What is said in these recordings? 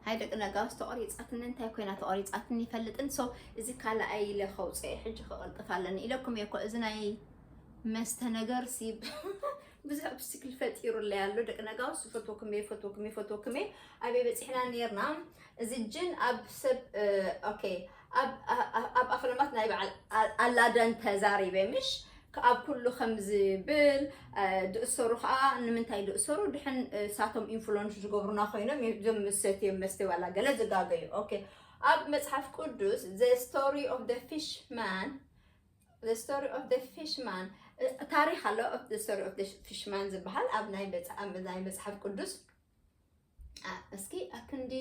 ሃይ ደቂ ነጋውስ፣ ተቆሪጻትኒ፣ እንታይ ኮይና ተቆሪጻትኒ ይፈልጥን። So እዚ ካልኣይ ኢለ ከውፅእ ሕጂ ክቕልጥፍ ኣለኒ ኢለኩም እየ እኮ። እዚ ናይ መስተ ነገር ሲ ብዙሕ ኦብስቲክል ፈጢሩለይ ኣሎ። ደቂ ነጋውስ፣ ይፈትወኩም እየ፣ ይፈትወኩም እየ፣ ይፈትወኩም እየ። ኣበይ በፂሕና ነይርና? እዚ ጅን ኣብ ሰብ ኦኬ፣ ኣብ ኣፍለማት ናይ በዓል ኣላደን ተዛሪበ ምሽ፣ ኣብ ኩሉ ከም ዝብል ድእሰሩ ከዓ ንምንታይ ድእሰሩ? ድሕን እሳቶም ኢንፍሉንስ ዝገብሩና ኮይኖም እዮም። እዞም መሰትዮም መስተ ዋላ ገለ ዝጋገዩ። ኦኬ፣ ኣብ መጽሓፍ ቅዱስ the story of the fishman, the story of the fishman ታሪኽ ኣሎ። The story of the fishman ዝበሃል ኣብ ናይ መጽ- ኣብ ናይ መጽሓፍ ቅዱስ እስኪ ኣክንዲ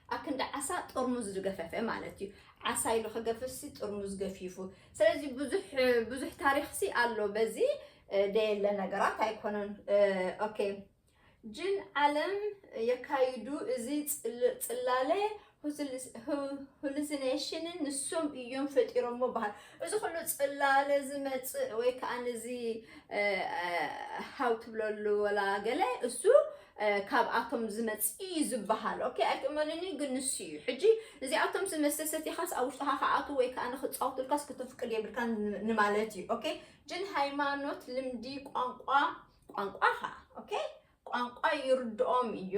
ኣክንዲ ዓሳ ጥርሙዝ ዝገፈፈ ማለት እዩ። ዓሳ ኢሉ ከገፍፍሲ ጥርሙዝ ገፊፉ። ስለዚ ብዙሕ ብዙሕ ታሪኽሲ ኣሎ። በዚ ደየለ ነገራት ኣይኮነን። ኦኬ፣ ጅን ዓለም የካይዱ። እዚ ጽላለ ሁሉሲኔሽንን ንሶም እዮም ፈጢሮሞ በሃል። እዚ ኩሉ ጽላለ ዝመጽእ ወይ ከዓ ነዚ ሃው ትብለሉ ወላ ገለ እሱ ካብኣቶም ዝመጽእ እዩ ዝበሃል። ኦኬ፣ ኣይትእመንኒ፣ ግን ንሱ እዩ። ሕጂ እዚኣቶም ዝመሰሰት ኢኻስ ኣብ ውሽጥኻ ክኣትዉ ወይ ከዓ ንክጻወቱልካስ ክተፍቅድ የብልካ ንማለት እዩ። ኦኬ፣ ጅን ሃይማኖት፣ ልምዲ፣ ቋንቋ፣ ቋንቋኻ፣ ኦኬ፣ ቋንቋ ይርድኦም እዩ።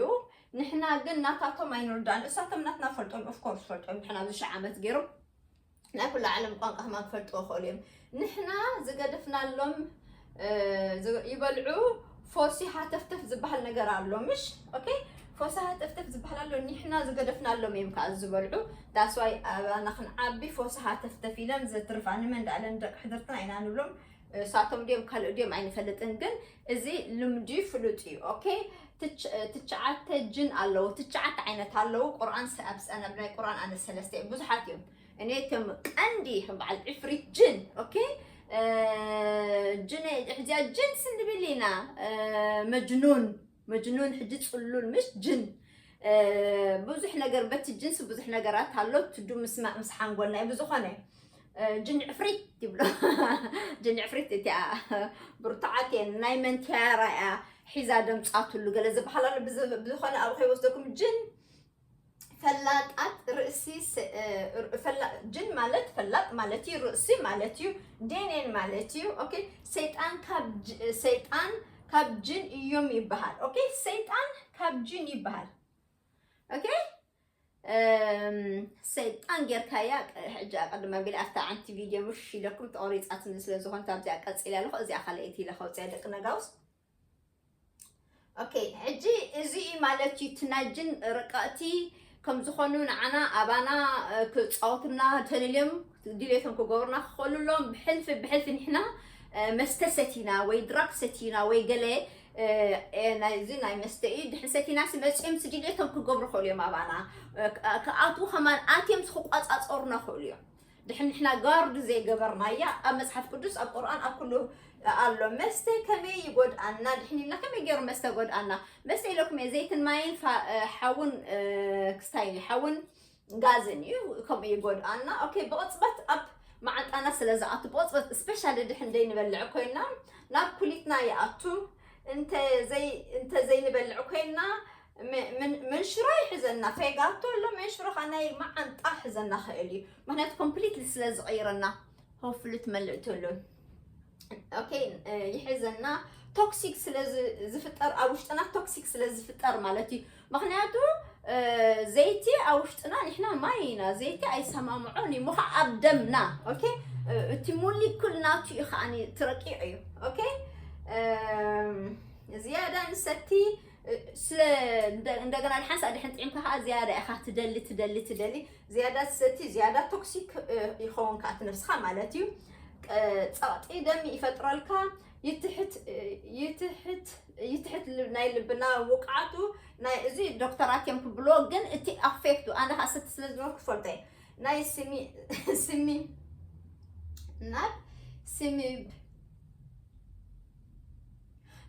ንሕና ግን ናታቶም ኣይንርዳን። እሳቶም ናትና ፈልጦም፣ ኦፍኮርስ ፈልጦም። ንሕና ኣብዚ ሺሕ ዓመት ገይሮም ናይ ኩሉ ዓለም ቋንቋ ከማን ክፈልጥዎ ክኽእሉ እዮም። ንሕና ዝገደፍናሎም ይበልዑ። ፎሲ ሃተፍተፍ ዝበሃል ነገር ኣሎ ምሽ? ኦኬ፣ ፎሲ ሃተፍተፍ ዝበሃል ኣሎ። ንሕና ዝገደፍናሎም እዮም ከዓ ዝበልዑ። ዳስዋይ ኣባና ክንዓቢ ፎሲ ሃተፍተፍ ኢለን ዘትርፋ ንመን ዳኣለን ደቂ ሕድርትና ኢና ንብሎም። እሳቶም ድዮም ካልእ ድዮም ኣይንፈልጥን፣ ግን እዚ ልምዲ ፍሉጥ እዩ። ኦኬ፣ ትሽዓተ ጅን ኣለዉ፣ ትሽዓተ ዓይነት ኣለዉ። ቁርኣን ኣብ ናይ ቁርኣን ኣነ ሰለስተ ብዙሓት እዮም። እኔ እቶም ቀንዲ ከም በዓል ዕፍሪት ጅን። ኦኬ፣ ጅን ሕዚያ ጅን ስንብል ኢና። መጅኑን፣ መጅኑን ሕጂ ጽሉል ምሽ ጅን። ብዙሕ ነገር በቲ ጅንስ ብዙሕ ነገራት ኣሎ። ትዱ ምስማዕ ምስ ሓንጎልና እዩ። ብዝኾነ ጅን ዕፍሪት ይብሎ። ጅን ዕፍሪት እቲኣ ብርቱዓት እየን። ናይ መንቲያራ እያ ሒዛ ደምጻትሉ ገለ ዝበሃል ኣሎ። ብዝኾነ ኣብ ከይወስደኩም ጅን ፈላጣት ርእሲ ጅን ማለት ፈላጥ ማለት እዩ፣ ርእሲ ማለት እዩ፣ ዴኔን ማለት እዩ። ኦኬ፣ ሰይጣን ካብ ሰይጣን ካብ ጅን እዮም ይበሃል። ኦኬ፣ ሰይጣን ካብ ጅን ይበሃል። ኦኬ፣ ሰይጣን ጌርካያ። ሕጂ ኣቀድም ኣቢለ ኣብታ ዓንቲ ቪድዮ ምሽ ኢለኩም ተቆሪጻትኒ ስለ ዝኾነት ኣብዚኣ ቀጺለ ኣለኹ። እዚኣ ካልኣይቲ ኢለ ከውፅያ ደቂ ነጋውስ። ኦኬ፣ ሕጂ እዚ እዩ ማለት እዩ። ትናጅን ርቀእቲ ከም ዝኾኑ ንዓና ኣባና ክጻወቱና ተልልዮም ድሌቶም ክገብሩና ክኽእሉሎም ብሕልፊ ብሕልፊ ንሕና መስተ ሰቲና ወይ ድራግ ሰቲና ወይ ገለ ናይዚ ናይ መስተ እዩ። ድሕን ሰቲና ሲ መፅኦም ሲ ድሌቶም ክገብሩ ክእሉ እዮም ኣባና ክኣትዉ ከማን ኣትዮም ክቋፃፀሩና ክእሉ እዮም። ድሕን ንሕና ጋርድ ዘይገበርናያ ኣብ መፅሓፍ ቅዱስ ኣብ ቁርኣን ኣብ ኩሉ ኣሎ። መስተ ከመይ ይጎድኣና? ድሕን ኢልና ከመይ ገይሩ መስተ ጎድኣና? መስተ ኢለኩም እየ ዘይትን ማይን ሓውን ክስታይ ሓውን ጋዝን እዩ። ከምኡ ይጎድኣና። ኦኬ፣ ብቕፅበት ኣብ መዓንጣና ስለ ዝኣቱ ብቕፅበት ስፔሻሊ ድሕን ዘይንበልዕ ኮይና ናብ ኩሊትና ይኣቱ። እንተ ዘይንበልዕ ኮይና መንሽሮ ይሕዘና። ፌጋቶ ኣሎ መንሽሮ ከዓ ናይ መዓንጣ ሕዘና ክእል እዩ። ምክንያቱ ኮምፕሊትሊ ስለ ዝቐይረና ሆፍሊ ትመልእ ትህሉ። ኦኬ፣ ይሕዘና። ቶክሲክ ስለ ዝፍጠር ኣብ ውሽጥና ቶክሲክ ስለ ዝፍጠር ማለት እዩ። ምክንያቱ ዘይቲ ኣብ ውሽጥና ንሕና ማይ ኢና፣ ዘይቲ ኣይሰማምዖን እዩ። ምኻ ኣብ ደምና ኦኬ፣ እቲ ሞሊኩል ናቱ እዩ ከዓ ትረቂቕ እዩ። ኦኬ፣ ዝያዳ ንሰቲ ስለ እንደገና ሓንሳ ድሕን ጥዒምካ ከዓ ዝያዳ ኢኻ ትደሊ ትደሊ ትደሊ ዝያዳ ትሰቲ ዝያዳ ቶክሲክ ይኸውን ከዓ ትነብስኻ ማለት እዩ። ጸቕጢ ደም ይፈጥረልካ። ይትሕት ይትሕት ይትሕት ናይ ልብና ውቅዓቱ ናይ እዚ ዶክተራት እዮም ክብሎ፣ ግን እቲ ኣፌክቱ ኣነ ከዓ ሰቲ ስለ ዝበልኩ ክፈልጦ እየ። ናይ ስሚ ስሚ ናብ ስሚ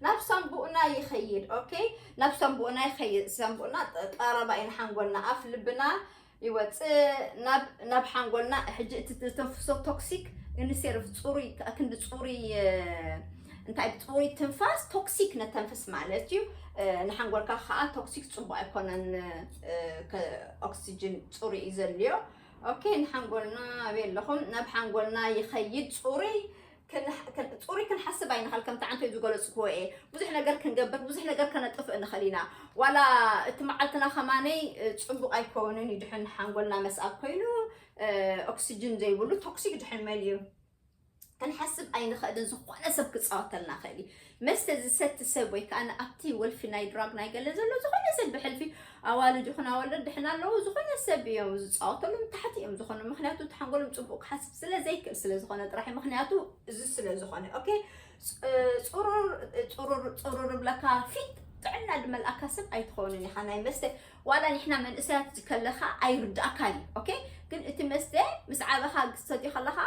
ናብ ሳምቡእና ይኸይድ። ኦኬ፣ ናብ ሳምቡእና ይኸይድ። ሳምቡእና ቀረባ እዩ ንሓንጎልና፣ ኣፍ ልብና ይወፅእ ናብ ናብ ሓንጎልና። ሕጂ እቲ ዝተንፍሶ ቶክሲክ ኢንስቴድ ኦፍ ፅሩይ ክንዲ ፅሩይ እንታይ ብፅሩይ ትንፋስ ቶክሲክ ነተንፍስ ማለት እዩ። ንሓንጎልካ ከዓ ቶክሲክ ፅቡቅ ኣይኮነን። ኦክሲጅን ፅሩይ እዩ ዘድልዮ። ኦኬ፣ ንሓንጎልና ኣበይ ኣለኹም? ናብ ሓንጎልና ይኸይድ። ፅሩይ ፅሩይ ክንሓስብ ኣይንኽእል። ከምቲ ዓንተይ ዝገለፅክዎ እየ፣ ብዙሕ ነገር ክንገብር፣ ብዙሕ ነገር ከነጥፍእ ንኽእል ኢና። ዋላ እቲ መዓልትና ከማነይ ፅቡቅ ኣይከውንን እዩ። ድሕን ሓንጎልና መስኣብ ኮይኑ ኦክሲጅን ዘይብሉ ቶክሲክ ድሕን መሊኡ ክንሓስብ ኣይንኽእልን። ዝኾነ ሰብ ክፃወተልና ኽእል እዩ። መስተ ዝሰቲ ሰብ ወይ ከዓ ኣብቲ ወልፊ ናይ ድራግ ናይ ገለ ዘሎ ዝኾነ ሰብ ብሕልፊ ኣዋልድ ይኹን ኣወለድ ድሕን ኣለዉ፣ ዝኾነ ሰብ እዮም ዝፃወተሉ፣ ንታሕቲ እዮም ዝኾኑ። ምክንያቱ እቲ ሓንጎሎም ፅቡቅ ክሓስብ ስለ ዘይክእል ስለ ዝኾነ ጥራሕ፣ ምክንያቱ እዚ ስለ ዝኾነ። ኦኬ፣ ፅሩር ፅሩር ፅሩር ብለካ ፊት ጥዕና ድመልኣካ ሰብ ኣይትኸውንን ኢኻ። ናይ መስተ ዋላ ንሕና መንእሰያት ከለኻ ኣይርዳእካን እዩ። ኦኬ፣ ግን እቲ መስተ ምስ ዓበኻ ክትሰትዮ ከለኻ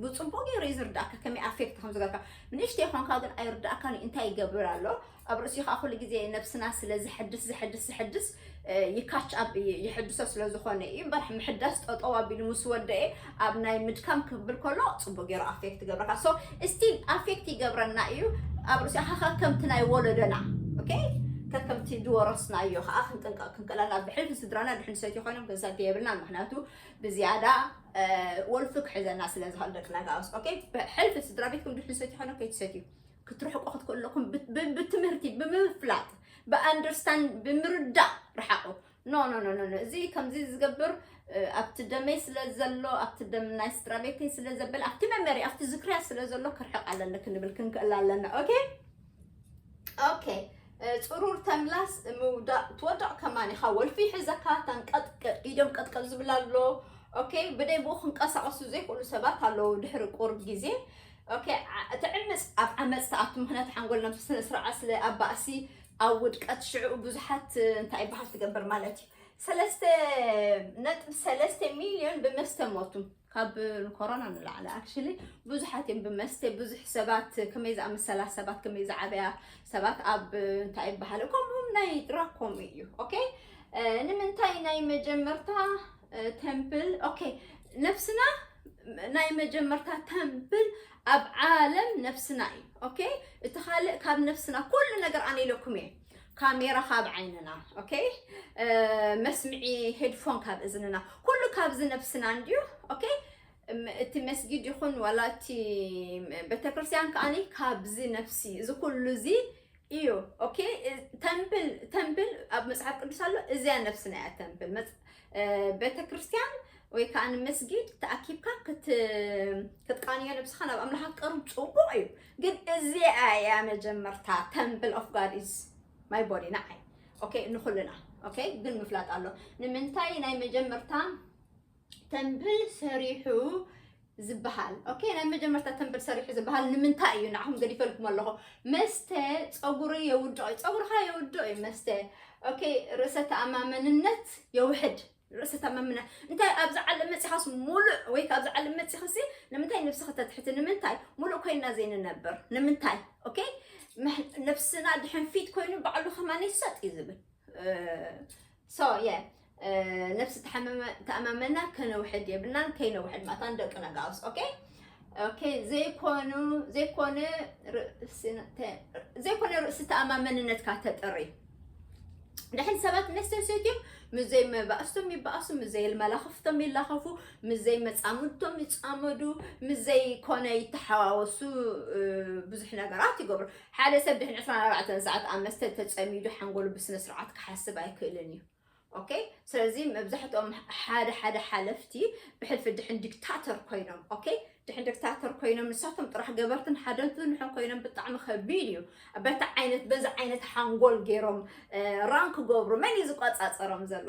ብፅቡቅ ገይሩ እዩ ዝርዳእካ ከመይ ኣፌክት ከም ዝገርካ። ንእሽተይ ኾንካ ግን ኣይርዳእካን እዩ። እንታይ ይገብር ኣሎ ኣብ ርእሲ ከዓ ኩሉ ግዜ ነብስና ስለ ዝሕድስ ዝሕድስ ዝሕድስ ይካች ኣብ ይሕድሶ ስለ ዝኾነ እዩ እምበር፣ ምሕዳስ ጠጠው ኣቢሉ ምስ ወደኤ ኣብ ናይ ምድካም ክብል ከሎ ፅቡቅ ገይሩ ኣፌክት ይገብረካ። ሶ ስቲል ኣፌክት ይገብረና እዩ ኣብ ርእሲ ከዓ ከምቲ ናይ ወለዶና። ኦኬ፣ ከከምቲ ዝወረስናዮ ከዓ ክንጥንቀቅ ክንክእለና። ብሕልፊ ስድራና ድሕን ሰትዮ ኮይኖም ገዛ የብልና፣ ምክንያቱ ብዝያዳ ወልፊ ክሕዘና ስለ ዝኽእል ደቂ ነጋውስ። ኦኬ፣ ብሕልፊ ስድራ ቤትኩም ድሕን ሰትዮ ኮይኖም ከይትሰትዩ ክትርሕቁ ክትክእሉ ኣለኩም። ብትምህርቲ ብምፍላጥ ብኣንደርስታንድ ብምርዳእ ርሓቁ። ኖ ኖ ኖ ኖ፣ እዚ ከምዚ ዝገብር ኣብቲ ደመይ ስለ ዘሎ፣ ኣብቲ ደም ናይ ስድራ ቤተይ ስለ ዘበለ፣ ኣብቲ መመሪ ኣብቲ ዝክርያ ስለ ዘሎ ክርሕቅ ኣለኒ ክንብል ክንክእል ኣለና። ኦኬ፣ ኦኬ። ፅሩር ተምላስ ምውዳቅ ትወድቅ ከማን ኢኻ። ወልፊ ይሕዘካ፣ ተንቀጥቀጥ፣ ኢዶም ቀጥቀጥ ዝብል ኣሎ። ኦኬ፣ ብደይ ብኡ ክንቀሳቀሱ ዘይክእሉ ሰባት ኣለዉ ድሕሪ ቁርብ ግዜ። ኦኬ፣ እቲ ዕምፅ ኣብ ዓመፅ ትኣቱ፣ ምክንያቱ ሓንጎልና ብስነ ስርዓት ስለ ኣብ ባእሲ ኣብ ውድቀት ሽዑ ብዙሓት እንታይ ይበሃል ትገብር ማለት እዩ። ሰለስተ ነጥቢ ሰለስተ ሚልዮን ብመስተ ሞቱ። ካብ ኮሮና ንላዕሊ ኣክሽሊ ብዙሓት እዮም ብመስተ፣ ብዙሕ ሰባት ከመይ ዝኣመሰላ ሰባት ከመይ ዝዓበያ ሰባት ኣብ እንታይ ይበሃል ከምኡም ናይ ድራግ ከምኡ እዩ። ኦኬ፣ ንምንታይ ናይ መጀመርታ ተምፕል? ኦኬ፣ ነፍስና ናይ መጀመርታ ተምፕል ኣብ ዓለም ነፍስና እዩ። ኦኬ፣ እቲ ካልእ ካብ ነፍስና ኩሉ ነገር ኣነ ኢለኩም እየ። ካሜራ ካብ ዓይንና፣ ኦኬ፣ መስምዒ ሄድፎን ካብ እዝንና፣ ኩሉ ካብዚ ነፍስና እንድዩ። ኦኬ፣ እቲ መስጊድ ይኹን ዋላ እቲ ቤተክርስትያን ከኣኒ ካብዚ ነፍሲ፣ እዚ ኩሉ እዚ እዩ። ኦኬ፣ ተምፕል ተምፕል ኣብ መጽሓፍ ቅዱስ ኣሎ። እዚያ ነፍስና እያ ተምፕል። ቤተክርስትያን ወይ ከዓ ንመስጊድ ተኣኪብካ ክትቃንዮ ነብስኻ ናብ ኣምላኻ ክትቀርብ ጽቡቕ እዩ። ግን እዚኣ እያ መጀመርታ። Temple of God is my body፣ ንዓይ። ኦኬ፣ ንኹልና። ኦኬ፣ ግን ምፍላጥ ኣሎ። ንምንታይ ናይ መጀመርታ ተምፕል ሰሪሑ ዝበሃል? ኦኬ፣ ናይ መጀመርታ ተምፕል ሰሪሑ ዝበሃል ንምንታይ እዩ? ንዓኹም ገዲፈልኩም ኣለኹ። መስተ ፀጉሪ የውድኦ እዩ፣ ፀጉርኻ የውድኦ እዩ መስተ። ኦኬ፣ ርእሰ ተኣማመንነት የውሕድ። ርእሰ ተኣማመንነት እንታይ? ኣብዚ ዓለም መፂኻስ ሙሉእ ወይ ኣብዚ ዓለም መፂኽሲ ንምንታይ ነብስኻ ተትሕቲ? ንምንታይ ሙሉእ ኮይና ዘይንነብር? ንምንታይ? ኦኬ፣ ነብስና ድሕን ፊት ኮይኑ ባዕሉ ከማን ይሰጥ እዩ ዝብል። ሶ የ ነብሲ ተኣማመና ከነውሕድ የብልናን፣ ከይነውሕድ ማታን ደቂ ነጋውስ። ኦኬ፣ ኦኬ፣ ዘይኮኑ ዘይኮነ ዘይኮነ ርእሲ ተኣማመንነትካ ተጥሪ። ንሕን ሰባት መስተሰት እዮም። ምስ ዘይመባእስቶም ይባእሱ፣ ምስ ዘይመላኸፍቶም ይላኸፉ፣ ምስ ዘይመፃምድቶም ይፃመዱ፣ ምስ ዘይኮነ ይተሓዋወሱ። ብዙሕ ነገራት ይገብሩ። ሓደ ሰብ ድሕን ዕስራን ኣርባዕተን ሰዓት ኣብ መስተ ተፀሚዱ ሓንጎሉ ብስነ ስርዓት ክሓስብ ኣይክእልን እዩ። ኦኬ፣ ስለዚ መብዛሕትኦም ሓደ ሓደ ሓለፍቲ ብሕልፊ ድሕን ዲክታተር ኮይኖም፣ ኦኬ፣ ድሕን ዲክታተር ኮይኖም ንሳቶም ጥራሕ ገበርትን ሓደንትን ድሕን ኮይኖም ብጣዕሚ ከቢድ እዩ። በቲ ዓይነት በዚ ዓይነት ሓንጎል ገይሮም ራን ክገብሩ መን እዩ ዝቆፃፀሮም ዘሎ?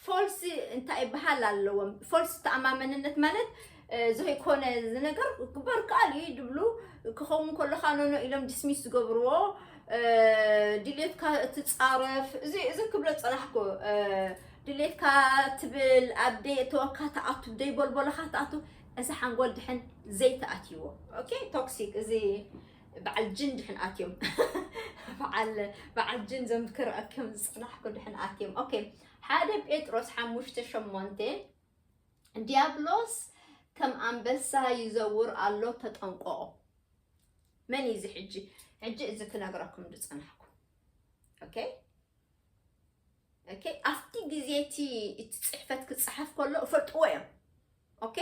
ፎልሲ እንታይ ይበሃል ኣለዎም? ፎልሲ ተኣማመንነት ማለት ዘይኮነ ነገር ክግበር ከኣል እዩ ድብሉ ክኸውን ከለካ ኖኖ ኢሎም ዲስሚስ ዝገብርዎ። ድሌትካ ትፃረፍ፣ እዚ እዚ ክብሎ ፀናሕኩ። ድሌትካ ትብል፣ ኣብ ደየእተወካ ትኣቱ፣ ደይቦልቦለካ ትኣቱ። እዚ ሓንጎል ድሕን ዘይተኣትይዎ፣ ኦኬ፣ ቶክሲክ፣ እዚ በዓል ጅን ድሕን ኣትዮም፣ በዓል በዓል ጅን ዘምክረኩም ዝፅናሕኩ ድሕን ኣትዮም። ኦኬ፣ ሓደ ጴጥሮስ ሓሙሽተ ሸሞንተ፣ ዲያብሎስ ከም ኣንበሳ ይዘውር ኣሎ፣ ተጠንቀቑ። መን እዩ እዚ ሕጂ? ሕጂ እዚ ክነግረኩም ዝጸናሕኩ። ኦኬ? ኦኬ? ኣብቲ ግዜ እቲ፣ እቲ ጽሕፈት ክጸሓፍ ከሎ እፈልጥዎ እዮም። ኦኬ?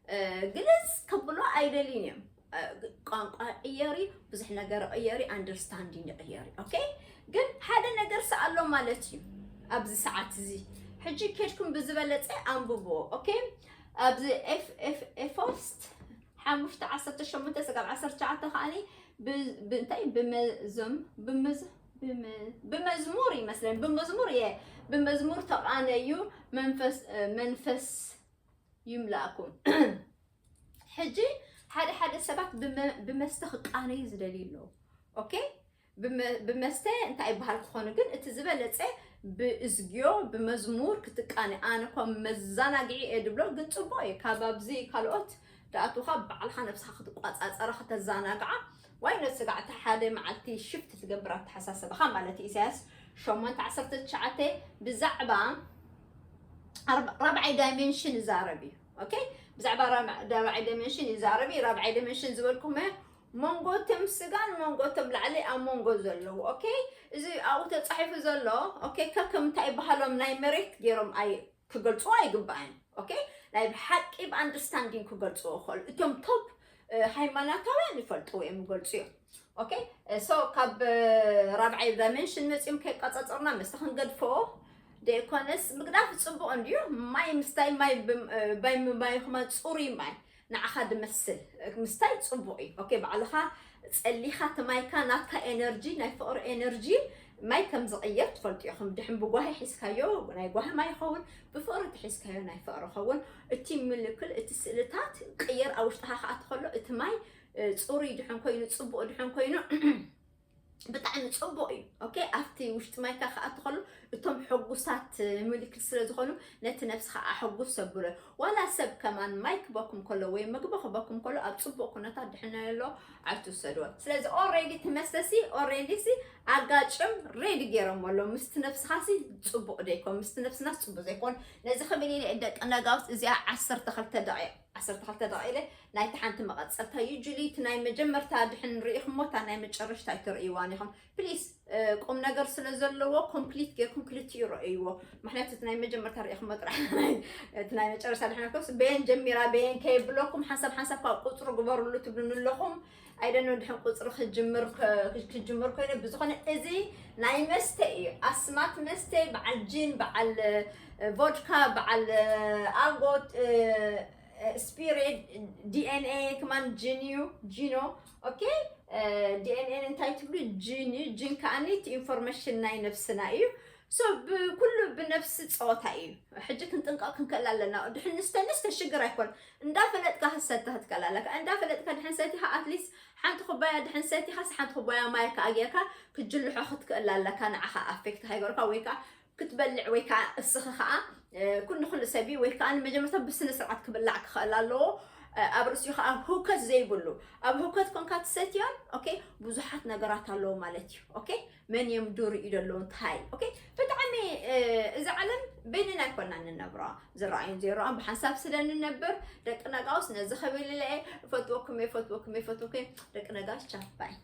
እ፣ ግልጽ ከብሎ ኣይደልዩን እዮም። እ፣ ቋንቋ ይቕየር እዩ፣ ብዙሕ ነገር ይቕየር እዩ፣ ኣንደርስታንዲንግ ይቕየር እዩ። ኦኬ? ግን ሓደ ነገር ሰኣሎ ማለት እዩ ኣብዚ ሰዓት እዚ። ሕጂ ኬድኩም ብዝበለጸ ኣንብብዎ። ኦኬ? ኣብዚ ኤፍ፣ ኤፍ፣ ኤፌሶን ሓሙሽተ ዓሰርተ ሸሞንተ ስጋብ ዓሰርተ ትሽዓተ ከኣኒ ብ-፣ ብ-፣ እንታይ? ብመዝም-፣ ብመዝ-፣ ብመ-፣ ብመዝሙር ይመስለኒ። ብመዝሙር እየ። ብመዝሙር ተቓነዩ፣ መንፈስ፣ እ፣ መንፈስ ይምላእኩም። ሕጂ ሓደ ሓደ ሰባት ብመ-፣ ብመስተ ክቃነዩ ዝደልዩ ኣለዉ። ኦኬ? ብመ-፣ ብመስተ እንታይ ይበሃል ክኾኑ፣ ግን እቲ ዝበለጸ ብእዝግዮ፣ ብመዝሙር ክትቃነ። ኣነ እኮ መዘናግዒ እየ ድብሎ፣ ግን ጽቡቕ እዩ። ካብ ኣብዚ ካልኦት ድኣቱኻ ባዕልኻ ነብስኻ ክትቋጻጸራ፣ ከተዘናግዓ፣ ዋይ ኖት ስጋዕ፣ እቲ ሓደ መዓልቲ ሽፍት ትገብር ኣተሓሳሰባኻ ማለት እዩ። ኢሳያስ ሸሞንተ ዓሰርተ ትሽዓተ ብዛዕባ ኣርባ-፣ ራብዓይ ዳይሜንሽን ይዛረብ እዩ። ኦኬ? ብዛዕባ ራብ-፣ ራብዓይ ዳይሜንሽን ይዛረብ እዩ። ራብዓይ ዳይሜንሽን ዝበልኩም መንጎ እቶም ስጋን መንጎ እቶም ላዕሊ ኣብ መንጎ ዘለዉ። ኦኬ? እዚ ኣብኡ ተጻሒፉ ዘሎ፣ ኦኬ፣ ከከም እንታይ ይበሃሎም ናይ መሬት ገይሮም ኣይ-፣ ክገልጽዎ ኣይግባእን። ኦኬ? ናይ ብሓቂ ብኣንደርስታንዲንግ ክገልጽዎ ይኽእሉ። እቶም ቶፕ፣ እ፣ ሃይማኖታውያን ይፈልጥዎ እዮም፣ ይገልጹ እዮም። ኦኬ? እ፣ ሶ ካብ፣ እ፣ ራብዓይ ዳይሜንሽን መጺኦም ከይቋጻጸሩና መስተ ክንገድፎ ደይኮነስ ምግዳፍ ጽቡቕ እንድዩ። ማይ ምስታይ፣ ማይ ብም-፣ እ፣ ባይ ምባይኹማ ጽሩይ ማይ ንዓኻ ድመስል ምስታይ ጽቡቕ እዩ። ኦኬ፣ ባዕልኻ ጸሊኻ እቲ ማይካ ናትካ ኤነርጂ፣ ናይ ፍቕሪ ኤነርጂ ማይ ከም ዝቕየር ትፈልጡ ኢኹም። ድሕን ብጓሂ ሒዝካዮ ናይ ጓሂ ማይ ይኸውን፣ ብፍቕሪ ተሒዝካዮ ናይ ፍቕሪ ይኸውን። እቲ ምልክል፣ እቲ ስእልታት ቅየር ኣብ ውሽጥኻ ክኣቲ ከሎ እቲ ማይ፣ እ፣ ጽሩይ ድሕን ኮይኑ፣ ጽቡቕ ድሕን ኮይኑ ብጣዕሚ ጽቡቕ እዩ። ኦኬ፣ ኣብቲ ውሽጢ ማይካ ክኣቲ ከሎ እቶም ሕጉሳት ምልክት ስለ ዝኾኑ ነቲ ነብስኻ ኣሐጉስ ሰብሎ። ዋላ ሰብ ከማን ማይ ክበኩም ከሎ ወይ ምግቢ ክበኩም ከሎ ኣብ ጽቡቕ ኩነታት ድሕን ኣሎ ኣይትውሰድዎ። ስለዚ ኦሬዲ እቲ መስተሲ ኦሬዲ ሲ ኣጋጭም ሬዲ ገይሮም ኣሎ። ምስቲ ነብስኻ ሲ ጽቡቕ ደይኮን፣ ምስቲ ነብስና ጽቡቕ ዘይኮን። ነዚ ክብል ኢለ ደቂ ነጋውስ እዚኣ ዓሰርተ ክልተ ደቂቕ፣ ዓሰርተ ክልተ ደቂቕ ኢለ ናይቲ ሓንቲ መቐጸልታ እዩ። ጁሊ፣ እቲ ናይ መጀመርታ ድሕን ርኢኹሞ፣ እታ ናይ መጨረሽታ ኣይትርእይዋን ኢኹም። ፕሊስ፣ እ፣ ቁም ነገር ስለ ዘለዎ ኮምፕሊት ጌርኩም ክልቲኡ ረእይዎ። ምኽንያቱ እቲ ናይ መጀመርታ ርኢኹሞ ጥራሕ እቲ ናይ መጨረሽታ ድሕን ኮስ በየን ጀሚራ በየን ከየብለኩም ሓንሳብ ሓንሳብ ካብ ቁጽሩ ግበሩሉ ትብሉኒ ኣለኹም። ኣይደኖ ድሕን ቁጽሪ ክጅምር ከ-፣ ክጅምር ኮይኑ ብዝኾነ እዚ ናይ መስተ እዩ። ኣስማት መስተ በዓል ጂን፣ በዓል፣ እ፣ ቮድካ፣ በዓል፣ እ፣ ኣልጎት፣ እ፣ ስፒሪት፣ ዲ ኤን ኤ ከማን ጂን እዩ፣ ጂኖ። ኦኬ፣ ዲ ኤን ኤ እንታይ ትብሉ? ጂን እዩ። ጂን ከኣኒ እቲ ኢንፎርሜሽን ናይ ነብስና እዩ። ሶ ብኩሉ ብነብሲ ጸወታ እዩ። ሕጂ ክንጥንቀቕ ክንክእል ኣለና። ድሕን ንስተ ንስተ ሽግር ኣይኮን። እንዳፈለጥካ ክትሰቲ ክትክእል ኣለካ። እንዳፈለጥካ ድሕን ሰቲኻ ኣትሊስት ሓንቲ ኩባያ ድሕን ሰቲኻስ ሓንቲ ኩባያ ማይ ከኣ ጌርካ ክትጅልሖ ክትክእል ኣለካ። ንዓኻ ኣፌክት ከይገርካ ወይ ከኣ ክትበልዕ ወይ ከዓ እስኺ ከዓ፣ እ፣ ኩሉ ኩሉ ሰብ እዩ ወይ ከዓ መጀመርታ ብስነ ስርዓት ክብላዕ ክኽእል ኣለዎ። እ፣ ኣብ ርእሲኡ ከዓ ህውከት ዘይብሉ፣ ኣብ ህውከት ኮንካ ትሰትዮን፣ ኦኬ፣ ብዙሓት ነገራት ኣለዎ ማለት እዩ። ኦኬ፣ መን እዮም ዱር እዩ ዘለዉ እንታይ? ኦኬ፣ ብጣዕሚ፣ እ፣ እዛ ዓለም በይንና ኣይኮና ንነብሮ፣ ዝረኣዩን ዘይረኣዩን ብሓንሳብ ስለ ንነብር፣ ደቂ ነጋውስ ነዚ ክብል ኢለ እየ። እፈትወኩም እየ፣ እፈትወኩም እየ፣ እፈትወኩም እየ። ደቂ ነጋውስ ቻው፣ ባይ።